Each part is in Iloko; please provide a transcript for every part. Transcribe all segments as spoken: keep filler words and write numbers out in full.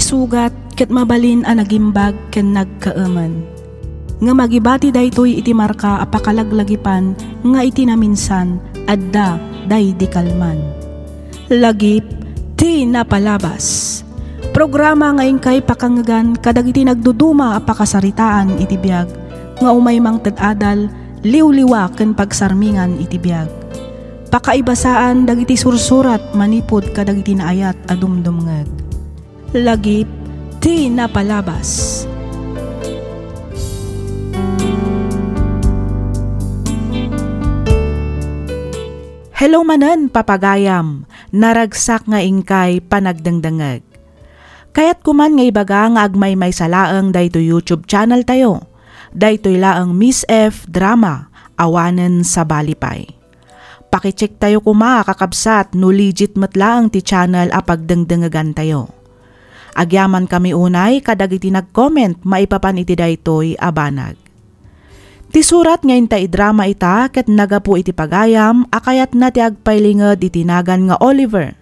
sugat ket mabalin a nagimbag ken nagkaemen. Ngem agibati daytoy iti marka a pakalaglagipan nga iti naminsan, adda daydi kalman. Lagip ti napalabas. Programa nga inkay pakangegan kadagiti nagduduma a pakasaritaan iti biag nga umay mangted adal, liwliwa ken pagsarmingan iti biag. Pakaibasaan dagiti sursurat manipud kadagiti naayat a dumdumngeg. Lagip ti napalabas. Hello manen, papagayam. Naragsak nga inkay panagdengdengeg. Kayatko man nga ibaga nga agmaymaysa laeng daytoy YouTube channel tayo. Daytoy laeng Miss F Drama, awanen sabali pay. Pakicheck tayo koma, kakabsat, no legit met laeng ti channel a pagdengdengegan tayo. Agyaman kami unay kadagiti nag-comment maipapan iti daytoy a banag. Ti surat nga inta idrama ita ket nagapu iti pagayam a kayatna ti agpailinged iti nagan nga Oliver.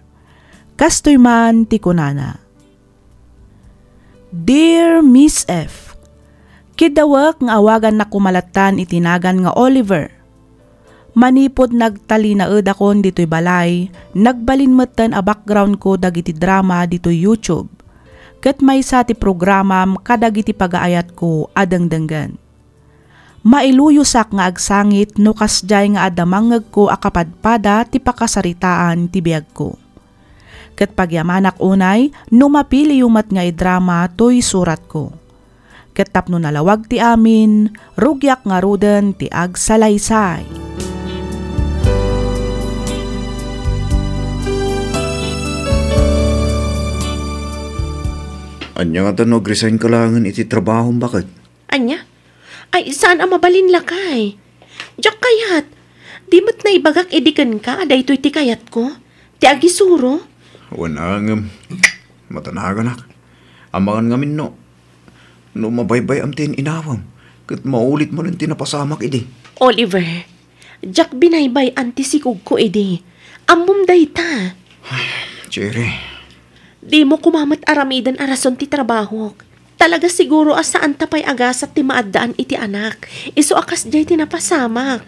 Kastoy man ti kunana, "Dear Miss F, kiddawek nga awagannak koma lattan iti nagan nga Oliver. Manipud nagtalinaedakon ditoy balay, nagbalin metten a background ko dagiti drama ditoy YouTube, ket maysa ti programam kadagiti pagaayatko a dengdenggen. Mailuyosak nga agsangit no kasdiay nga adda mangngegko a kapadpada ti pakasaritaan ti biagko. Ket pagyamanak unay no mapiliyo met nga idrama toy suratko. Ket tapno nalawag ti amin, rugiak ngaruden ti agsalaysay." Ania ngata no agresign ka laengen iti trabahom, baket? Ania? Ay, saan a mabalin, lakay. Diak kayat. Di met naibagak idi kenka a daytoy ti kayatko, ti agisuro. Wen a ngem, matanaganak. Amangan ngamin no, no mabaybay-am ti in-inawam, ket maulit manen ti napasamak idi. Oliver, diak binaybay-an ti sikogko idi. Ammom dayta. Cherry. Dimo koma met aramiden a rason ti trabahok. Talaga siguro a saanta pay a gasat ti maaddaan iti anak, isu a kasdiay ti napasamak.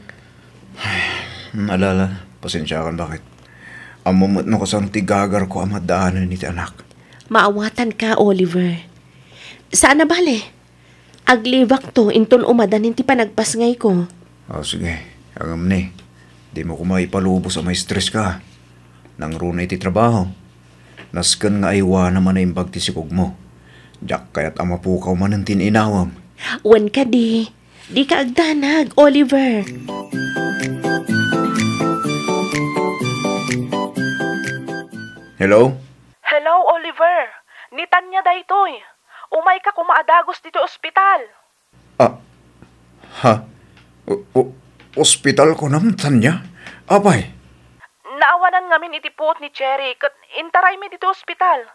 Alala, pasensiakan, baket. Ammom met no kasano ti gagarko a maaddaanen iti anak. Maawatanka, Oliver. Saan a bale. Aglibakto inton umadanin ti panagpasngayko. O, sige. Ngem ni, dimo koma ipalubos a maistreska. Nangruna iti trabaho. Nasken nga aywanam a naimbag ti sikogmo. Diak kayat a mapukaw manen ti in-inawam. Wen kadi, dika agdanag, Oliver. Hello? Hello, Oliver. Ni Tanya daytoy. Umayka koma a dagus ditoy ospital. Ah, ha? O-, o-, ospital kunam, Tanya? Apay? Naawanan ngamin iti puot ni Cherry ket intaraymi ditoy ospital.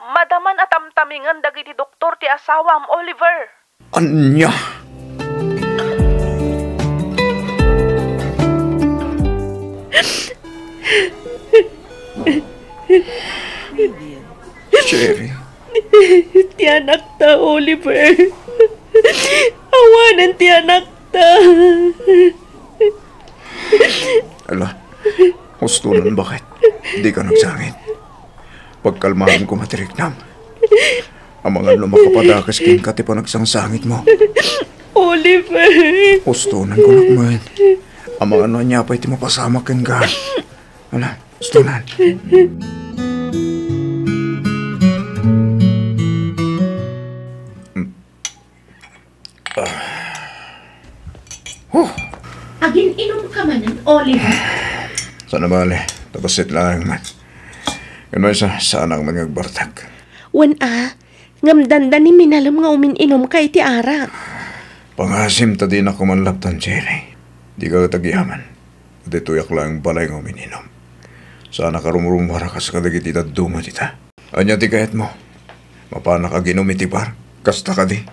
Madaman a tamtamingen dagiti doktor ti asawam, Oliver. Ania? Cherry. Ti anakta, Oliver. Awanen ti anakta. Ala, hustonan, baket. Dika agsangit. Pagkalmaem koma ti riknam. Amangan no makapadakes kenka ti panagsangsangitmo. Oliver! Hustonan, kunak met. Amangan no ania pay ti mapasamak kenka. Ala, hustonan. Huh. Agin-inom ka manen, Oliver? Saan a bale, ta bassit laeng man. Ken maysa, saanak man nga agbartek. Wen a, ngem dandani minalem nga umin-inom ka iti arak. Pangasim ta dinak ko man laptan, Cherry. Dika ket agyaman. Ditoyak laeng balay nga umin-inom. Saanak a rumrummuar a kas kadagiti dadduma dita. Ania ti kayatmo? Mapanak aginum iti bar? Kasta kadi?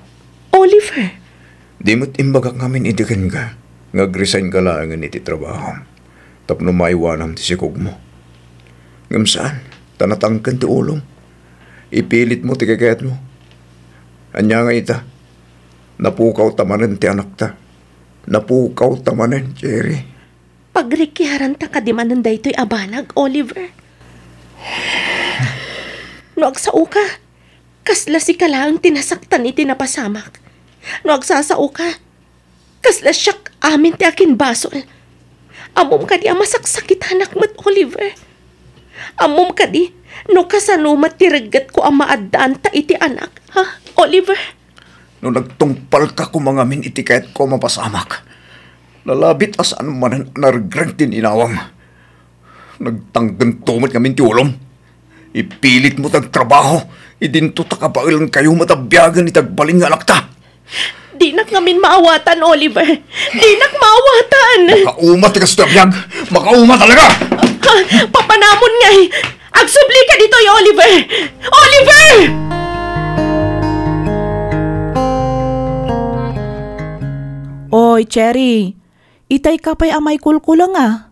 Oliver! Di met imbagak ngamin idi kenka nga agresign ka laengen iti trabahom tapno maaywanam ti sikogmo. Ngem saan, ta natangken ti ulom. Ipilitmo ti kayatmo. Ania nga ita? Napukawta manen ti anakta. Napukawta manen, Cherry. Pagrikiaranta kadi manen daytoy a banag, Oliver? No agsaoka, kasla sika laeng ti nasaktan iti napasamak. No agsasaoka, kasla siak amin ti akinbasol. Ammom kadi a masaksakitanak met, Oliver? Ammom kadi no kasano met ti reggetko a maaddaanta iti anak, ha, Oliver? No nagtungpalka koma ngamin iti kayatko a mapasamak, nalabit a saan manen a naregreg ti inawam. Nagtanggentom met ngamin ti ulom. Ipilitmo ti agtrabaho, idinto ta kabaelankayo met a biagen iti agbalin nga anakta. Dinak ngamin maawatan, Oliver. Dinak maawatan. Makauma ti kastoy a biag. Makauma talaga. Ha? Papanamon ngay. Agsublika ditoy, Oliver. Oliver! Oy, Cherry. Itayka pay a maikulkulenga.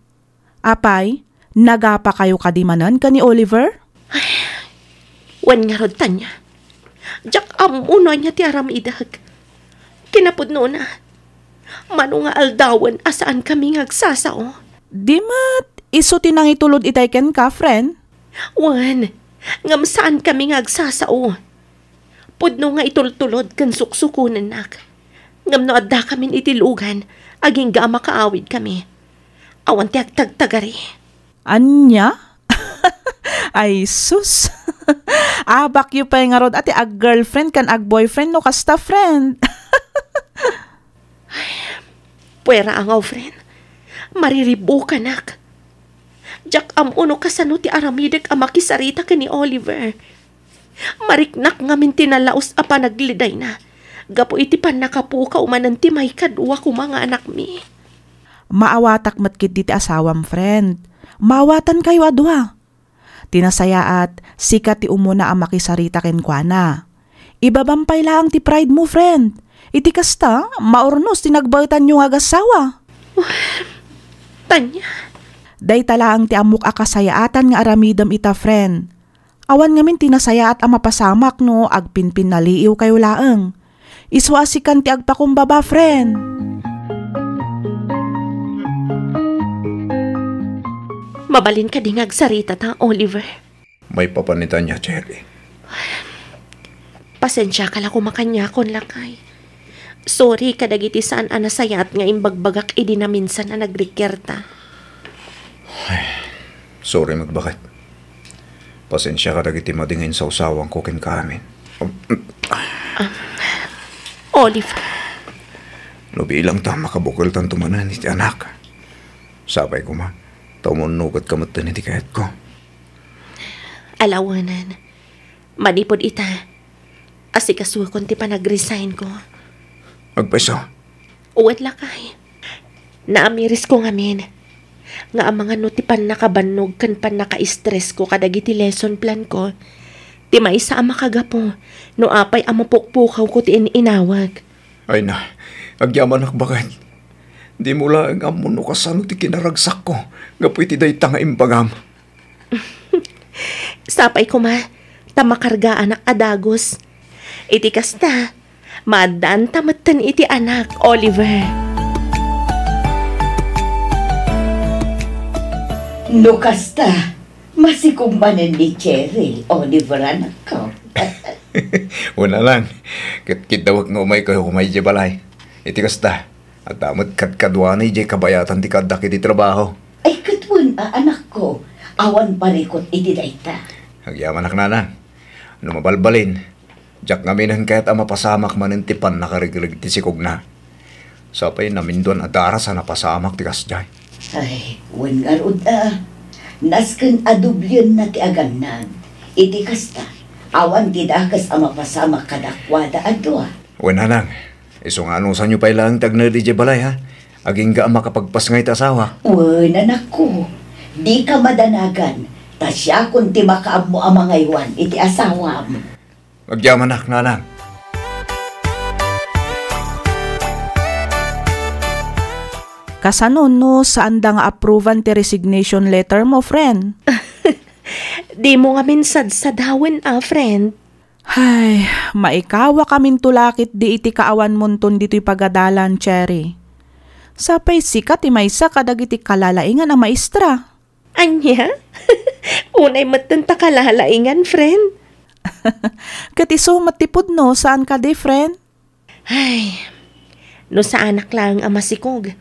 Apay, nagapakayo kadi manen ken ni Oliver? Wen ngarud, Tanya. Diak ammo no ania ti aramidek. Kinapudnona, mano nga aldawen a saankami nga agsasao. Di met isu ti nangitulod itay kenka, friend? Wen, ngem saankami nga agsasao. Pudno nga itultulod ken suksukonennak. Ngem no addakamin iti lugan, agingga a makaawidkami. Awan ti agtagtagari. Ania? Ay, sus. Abakyo pay ngarud a ti ag-girlfriend ken ag-boyfriend no kasta, friend. Puera a nga, friend. Mariribukanak. Diak ammo no kasano ti aramidek a makisarita ken ni Oliver. Mariknak ngamin ti nalaus a panagledayna gapu iti pannakapukaw manen ti maikadua koma nga anakmi. Maawatak met ketdi ti asawam, friend. Maawatankayo a dua. Ti nasayaat, sika ti umuna a makisarita kenkuana. Ibabam pay laeng ti pride mo, friend. Iti kasta, maurnos ti nagbaetanyo nga agassawa. Tanya. Dayta laeng ti ammok a kasayaatan nga aramidem ita, friend. Awan ngamin ti nasayaat a mapasamak no agpinpinnaliiwkayo laeng. Isu a sikan ti agpakumbaba, friend. Mabalin kadi nga agsaritata, Oliver? Maipapan ni Tanya, Cherry. Pasensiaka la koma kaniakon, lakay. Sorry kadagiti saan a nasayaat nga imbagbagak idi naminsan a nagrikiarta. Ay, sorry met baket. Pasensiaka dagiti madi nga insawsawangko kenka amin. Oliver. No bilang ta makabukeltanto manen iti anak. Sapay koma, ta umunnugetka metten iti kayatko. Alawenen, manipud ita, asikasuakon ti panag-resignko. Agpayso? Wen, lakay. Naamirisko ngamin nga amangan no ti pannakabannog ken pannaka-stressko kadagiti lesson planko ti maysa a makagapu no apay a mapukpukawko ti in-inawek. Ay na, agyamanak baket. Dimo laeng ammo no kasano ti kinaragsakko gapu iti dayta nga imbagam. Sapay koma, ta makargaanak a dagus. Iti kasta, maaddaanta metten iti anak, Oliver. No kasta, masikog manen ni Cherry, Oliver, anakko. Wen, nanang, ket kiddawek nga umaykayo koma idiay balay. Iti kasta, adda met kadkaduana idiay kabayatan ti kaaddak iti trabaho. Ay, ket wen a, anakko, awan parikut iti dayta. Agyamanak, nanang. No mabalbalin, diak ngaminen kayat a mapasamak manen ti pannakaregreg ti sikogna. Sapay naminduan a daras a napasamak ti kasdiay. Ay, wen ngarud a. Nasken a dublienna ti agannad. Iti kasta, awan ti dakes a mapasamak kadakuada a dua. Wen, nanang, isu nga anusanyo pay laeng ti agnaed idiay balay, ha? Agingga a makapagpasngay ti asawak. Wen, anakko, dika madanagan, ta siakon ti makaammo a mangaywan iti asawam. Agyamanak, nanang. Kasano no saanda nga approvean ti resignation letter mo, friend? Dimo ngamin sadsadawen a, friend. Hay, maikawakaminto la ketdi iti kaawanmonton ditoy pagadalan, Cherry. Sapay sika ti maysa kadagiti kalalaingan a maestra. Ania? Unay metten ta kalalaingan, friend. Ket isu met ti pudno, saan kadi, friend? Ay, no saanak laeng a masikog,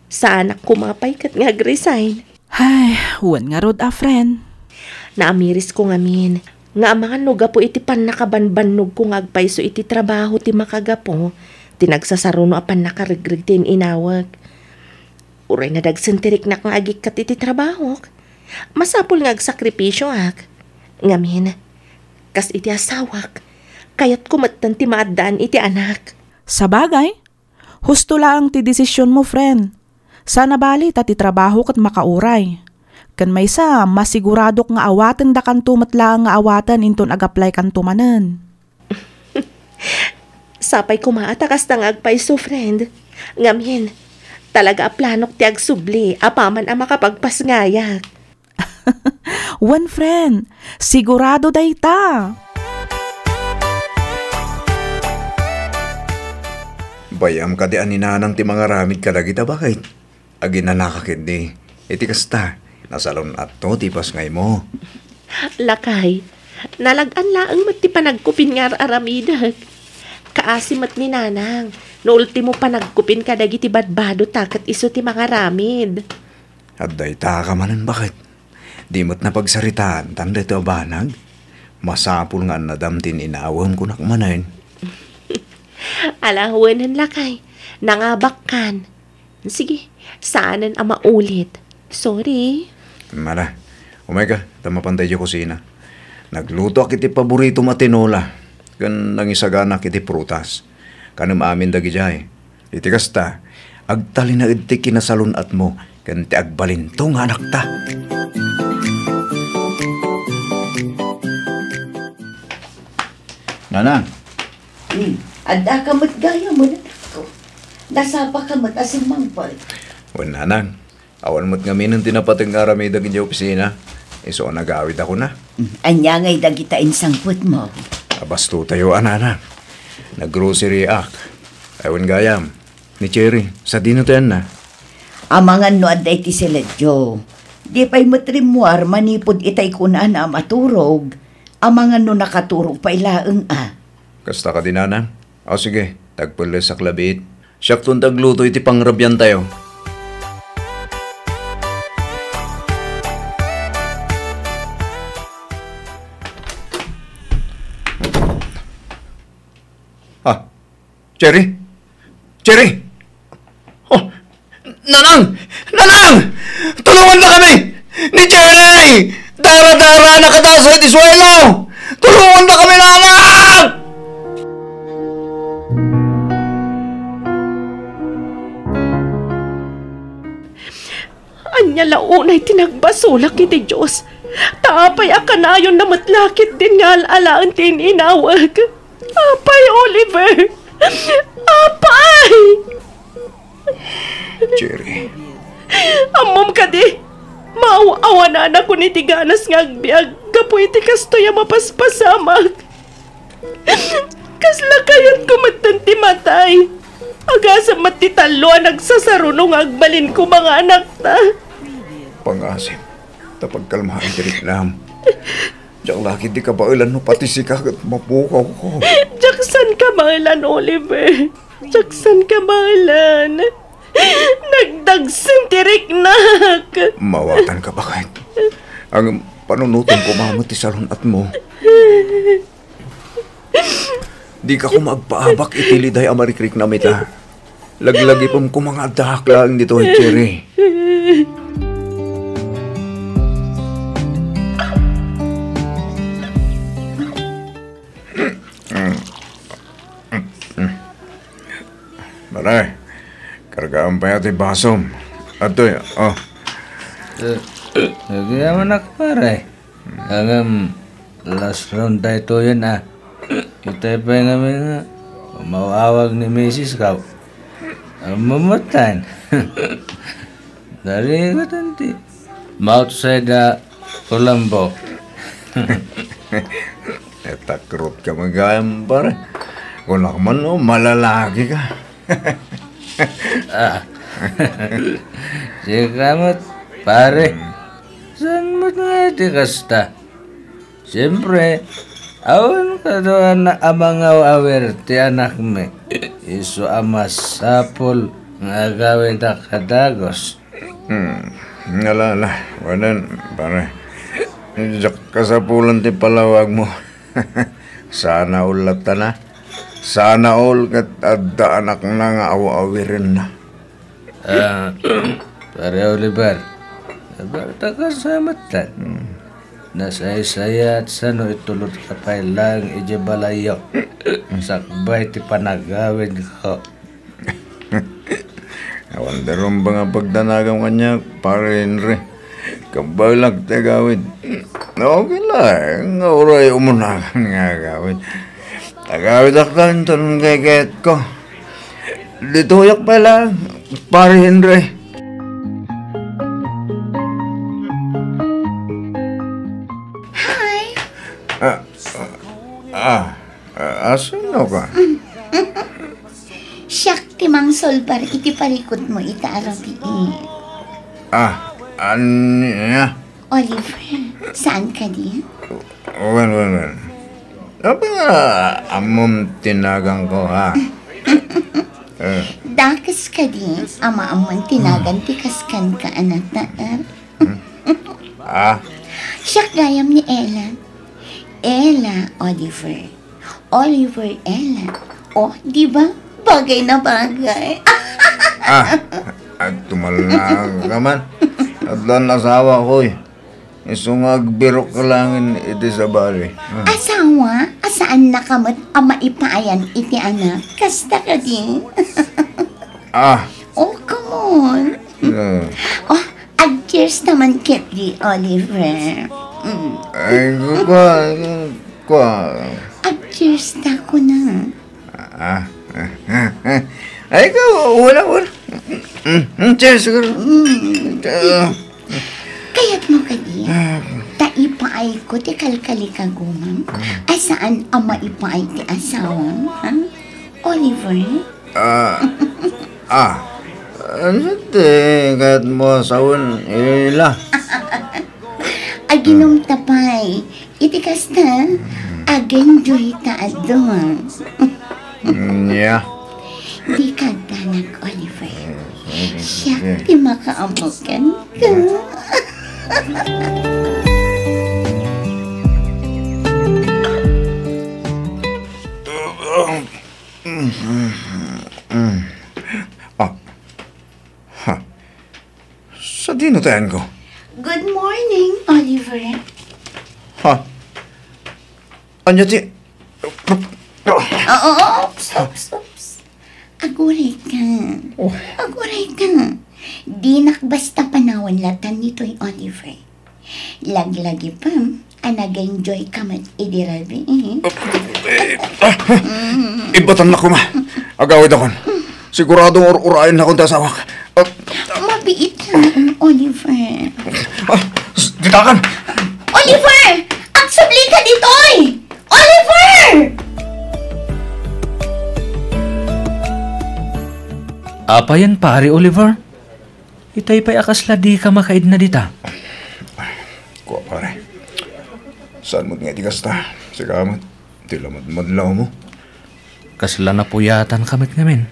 saanak koma pay ket nga agresign. Ay, wen ngarud a, friend. Naamirisko ngamin nga amangan no gapu iti pannakabanbannogko nga agpayso iti trabaho ti makagapu ti nagsasaruno a pannakaregreg ti in-inawek. Uray nadagsen ti riknak nga agikkat iti trabahok, masapul nga agsakripisioak. Ngamin, kas iti asawak, kayatko metten ti maaddaan iti anak. Sabagay, husto laeng ti desisionmo, friend. Saan a bali ta ti trabaho ket makauray. Ken maysa, masiguradok nga awatendakanto met laeng nga awaten inton ag-applykanto manen. Sapay koma a ta kasta nga agpayso, friend. Ngamin, talaga a planok ti agsubli apaman a makapagpasngayak. Wen, friend, sigurado dayta. Bay-am kadi a ni Nanang ti mangaramid kadagita, baket? Aginanaka ketdi. Iti kasta, nasalun-atto ti ipasngaymo. Lakay, nalag-an laeng met ti panagkupin nga ar-aramidek. Kaasi met ni Nanang, no ultimo panagkupin kadagiti badbado ta ket isu ti mangaramid. Adda ita ka manen, baket? Di met napagsaritaan tan daytoy a banag? Masapul nga annadam ti in-inawem, kunak manen. Ala, wenen lakay. Nangabakkan. Sige, saanen a maulit. Sorry. Mala, umayka, ta mapan ta idiay kusina. Naglutoak iti paboritom a tinola, ken nangisaganak iti prutas. Kanem amin dagidiay. Iti kasta, agtalinaed ti kinasalun-atmo ken ti agbalinto nga anakta. Nanang. Hmm. Adda ka met gayam, anakko. Nasapa ka met a simmangpet. Wen, Nanang. Awan met ngaminen ti napateg nga aramidek idiay opisina. Isu a nagawid a kuna. Hmm. Ania ngay dagita insangpetmo? Abastotayo a, Nanang. Nag-grocery ak. Ay, wen gayam. Ni Cherry, sadino ti anna? Amangan no adda iti siledyo. Di pay met rimmuar manipud itay kunana a maturog. Amangan no nakaturog pay laeng a. Kasta kadi, Nanang? O sige, tagpellesak labiit. Siakton ti agluto iti pangrabiantayo. Ah, Cherry? Cherry! Oh, Nanang! Nanang! Tulongandakami! Ni Cherry! Dara-dara, nakatasa iti suelo! Tulongandakami, Nanang! Ania la unay ti nagbasolak iti Dios? Ta apay a kanayonna met la ketdin nga al-alaen ti in-inawek? Apay, Oliver! Apay! Cherry. Ammom kadi, maaw-awananakon iti ganas nga agbiag gapu iti kastoy a mapaspasamak. Kasla kayatko metten ti matay. Agasem met ti tallo a nagsasaruno nga agbalin koma nga anakta. Pangasim, ta pagkalmaen ti riknam. Diak la ketdi kabaelan no pati sika ket mapukawko. Diak san kabaelan, Oliver. Diak san kabaelan. Nagdagsen ti riknak. Mawatanka, baket. Ngem panunotem koma met ti salun-atmo. Dika koma agpaabak iti liday a marikriknam ita. Laglagipem koma nga addaak laeng ditoy, Cherry. Pare, kargaam pay ti basom. Adtoy, oh. Eh, agyaman ak, pare. Ngem, lasron daytoyen a. Itay pay ngamin nga umaw-awag ni misis ko. Mumutan. Narigatan ti. Mautsay da Colombo. Natakrot ka man gayam, pare. Kunak man, no, malalaki ka. Ah. Sika met, pare. Hmm. Saan met nga iti kasta? Siempre, awan kaduana a mangaw-awir ti anakmi. Isu a masapul nga agawidak a dagus. Hmm. Ala, ala. Wen, pare. Diak kasapulan ti palawagmo. Sana all latta na. Sana all ket adda anakna nga aw-awirenna. Ah, Pare Oliver, nabalta ka sa matan. Hmm. Nasaysayaat sano itulod ka pay laeng idiay balayyo. Sakbay ti panagawidko. Awan da rumbeng a pagdanagam kaniak, Pare Henry. Kabaelak ti agawid. Okay laeng nga uray umunakan nga agawid. Agawidak ta inton kaykayatko. Ditoyak pay laeng, Pare Henry. Hi! Ah, ah, ah, asino ka? Siak ti mangsolbar iti parikutmo ita a rabii. Ah, ania? Oliver, saan kadi? Wen, wen, wen. Apay nga ammom ti naganko, ha? Eh. Dakes kadi a maammoan ti nagan ti kaskanka a nataer? Hmm? Ah? Siak gayam ni Ella. Ella, Oliver. Oliver Ella. Oh, di ba? Bagay na bagay. Ah, agtumalna ka man. Addan asawa ko, eh. Isu nga agbirok ka laeng iti sabali. Ah. Asawa? A saannaka met a maipaayan iti anak? Kasta kadi? Ah. Oh, come on. Ah. Oh, ag-cheers ta man ketdi, Oliver. Mm. Ay, kua, kua. Ag-cheers ta, kuna. Ah, ah, ah, ah. Ay, ikaw, wala, wala. Mm, mm, cheers, siguro. Mm. Ah. Kayatmo kadi? Ah. Ta ipaayko ti kalkalikagumam? Mm. A saan a maipaay ti asawam, ha? Oliver? Ah, ah. Ano ti kayatmo a sawen, Ella? Aginum ta pay. Iti kasta, ag-enjoy ta a dua. Mm, yeah. Dika agdanag, Oliver. Siak ti makaammo kenka. Ah. Ha. Sadino ti ayanko? Good morning, Oliver. Ha? Ania ti... Oo, oops, oops, oops. Aguray ka. Oh. Aguray ka. Dinak basta panawen latan nitoy, Oliver. Laglagipem a nag-enjoy ka met idi rabii. Eh, ah, ibatannak koma. Agawidakon. Siguradong ur-uraennakon ti asawak. Ah, mabiit laeng, Oliver. Ah, s-, ditakan! Oliver! Agsubli ka ditoy! Oliver! Apayen, Pare Oliver? Itay pay a kasla dika makaidna dita. Kua, pare. Saan met nga iti kasta? Sika met, ti lamadmadlawmo. Kasla napuyatanka met ngamin.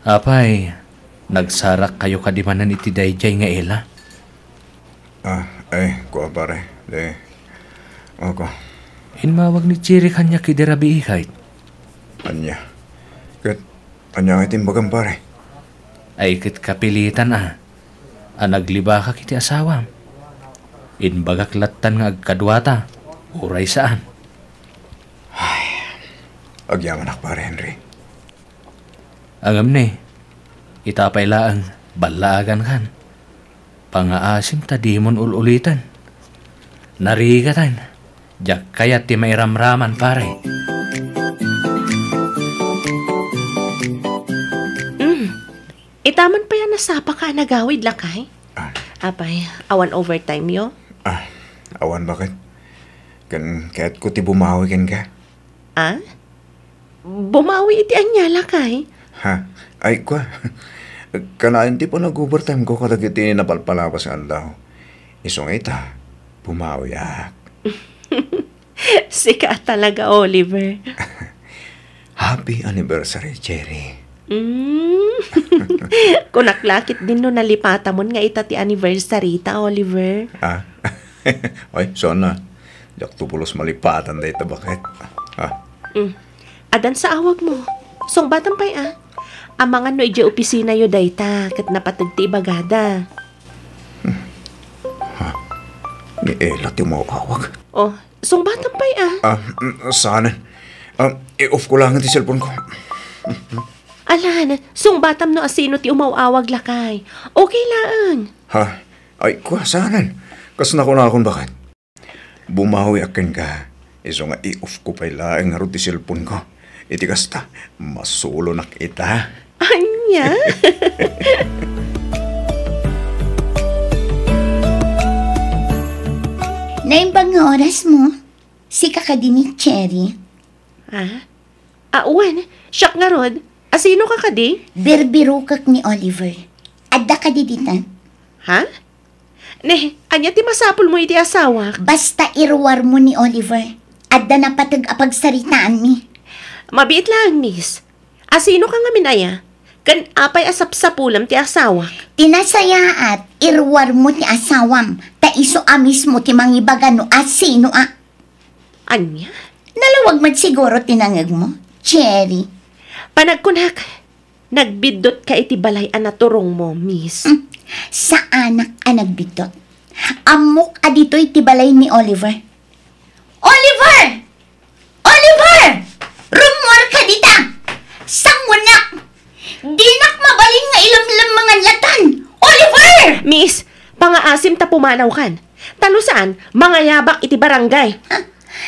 Apay, nagsarakkayo kadi manen iti daydiay nga Ella? Ah, ay, kua, pare. Di, ako. Immawag ni Cherry kaniak idi rabii, kayat. Ania? Ket ania nga iti imbagam, pare? Ay, ket kapilitan a, a naglibakak iti asawam. Imbagak lattan nga agkaduata, uray saan. Ay, agyamanak, Pare Henry. Ngem ni, ita pay laeng, ballaagankan. Pangaasim ta dimon ul-uliten. Narigatan. Diak kayat ti mairamraman, pare. Mm. Ita man pay a nasapaka a nagawid, lakay? Ah. Apay, awan overtime yo? Ah, awan baket. Ken kayatko ti bumawi kenka. Ah? Bumawi iti ania, lakay? Ha? Ay, kua. Kanayon ti panag-overtime ko kadagiti napalpalabas nga aldaw. Isu nga ita, bumawiak. Sika talaga, Oliver. Happy anniversary, Cherry. Mm. Kunak la ketdin no nalipatamon nga ita ti anniversary ta, Oliver. Ah? Ay, sana. Diak to pulos malipatan dayta baket. Ah. Mm. Addan sa awagmo. Sungbatam pay, a. Amangan no idiay opisinayo dayta, ket napateg ti ibagada. Ha? Ni Ella ti umawawag? Oh, sungbatam pay, a. Ah, mm, saanen. Ah, i-off ko lang ti cellphone ko. Alan, sungbatam no asino ti umaw-awag, lakay. Okay laeng. Ha? Ay, kua, saanen. Kas nakunakon baket. Bumawiak kenka. Isu nga i-off ko pay laeng ngarud ti cellphone ko. Iti kasta, masulonak ita. Ania? Naimbag nga oras mo. Sika kadi ni Cherry? Ah? Ah, wen, siak ngarud. Asino ka kadi? Birbirokek ni Oliver. Adda kadi ditan? Ha? Ne, ania ti masapulmo iti asawak? Basta iruarmo ni Oliver. Adda napateg a pagsaritaanmi. Mabiit laeng, miss. Asino ka ngamin aya? Ken apay a sapsapulem ti asawak? Ti nasayaat, iruarmo ti asawam, ta isu a mismo ti mangibaga no asino a. Ania? Nalawag met siguro ti nangegmo, Cherry. Panagkunak, nagbiddotka iti balay a naturongmo, miss. Hmm, saanak a nagbiddot. Ammok a ditoy ti balay ni Oliver. Oliver! Oliver! Rummuarka dita! Sangoenak! Dinak mabalin nga ilemlemmengan latan! Oliver! Miss, pangaasim ta pumanawkan. Ta no saan, mangayabak iti barangay. Ha?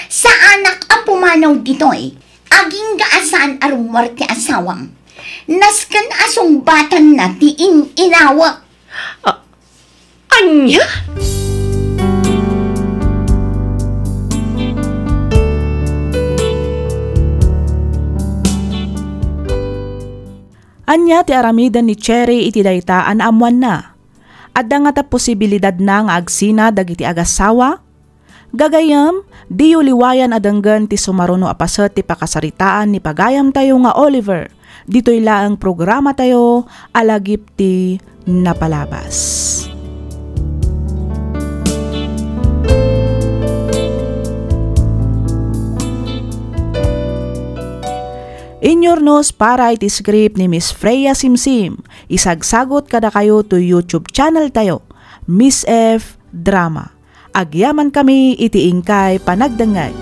Saanak a pumanaw ditoy. Agingga a saan a rummuar ti asawam. Nasken a sungbatanna ti in-inawek. Ah, ania? Ania ti aramiden ni Cherry iti dayta a naammoanna? Adda ngata posibilidadna nga agsina dagiti agassawa? Gagayyem, diyo liwayan a denggen ti sumaruno a paset ti pakasaritaan ni pagayamtayo nga Oliver. Ditoy laeng programatayo a Lagip ti Napalabas. Inyurnos para iti script ni Miss Freya Simsim, isagsagut kadakayo to YouTube channel tayo, Miss F Drama. Agyamankami iti inkay panagdengngeg.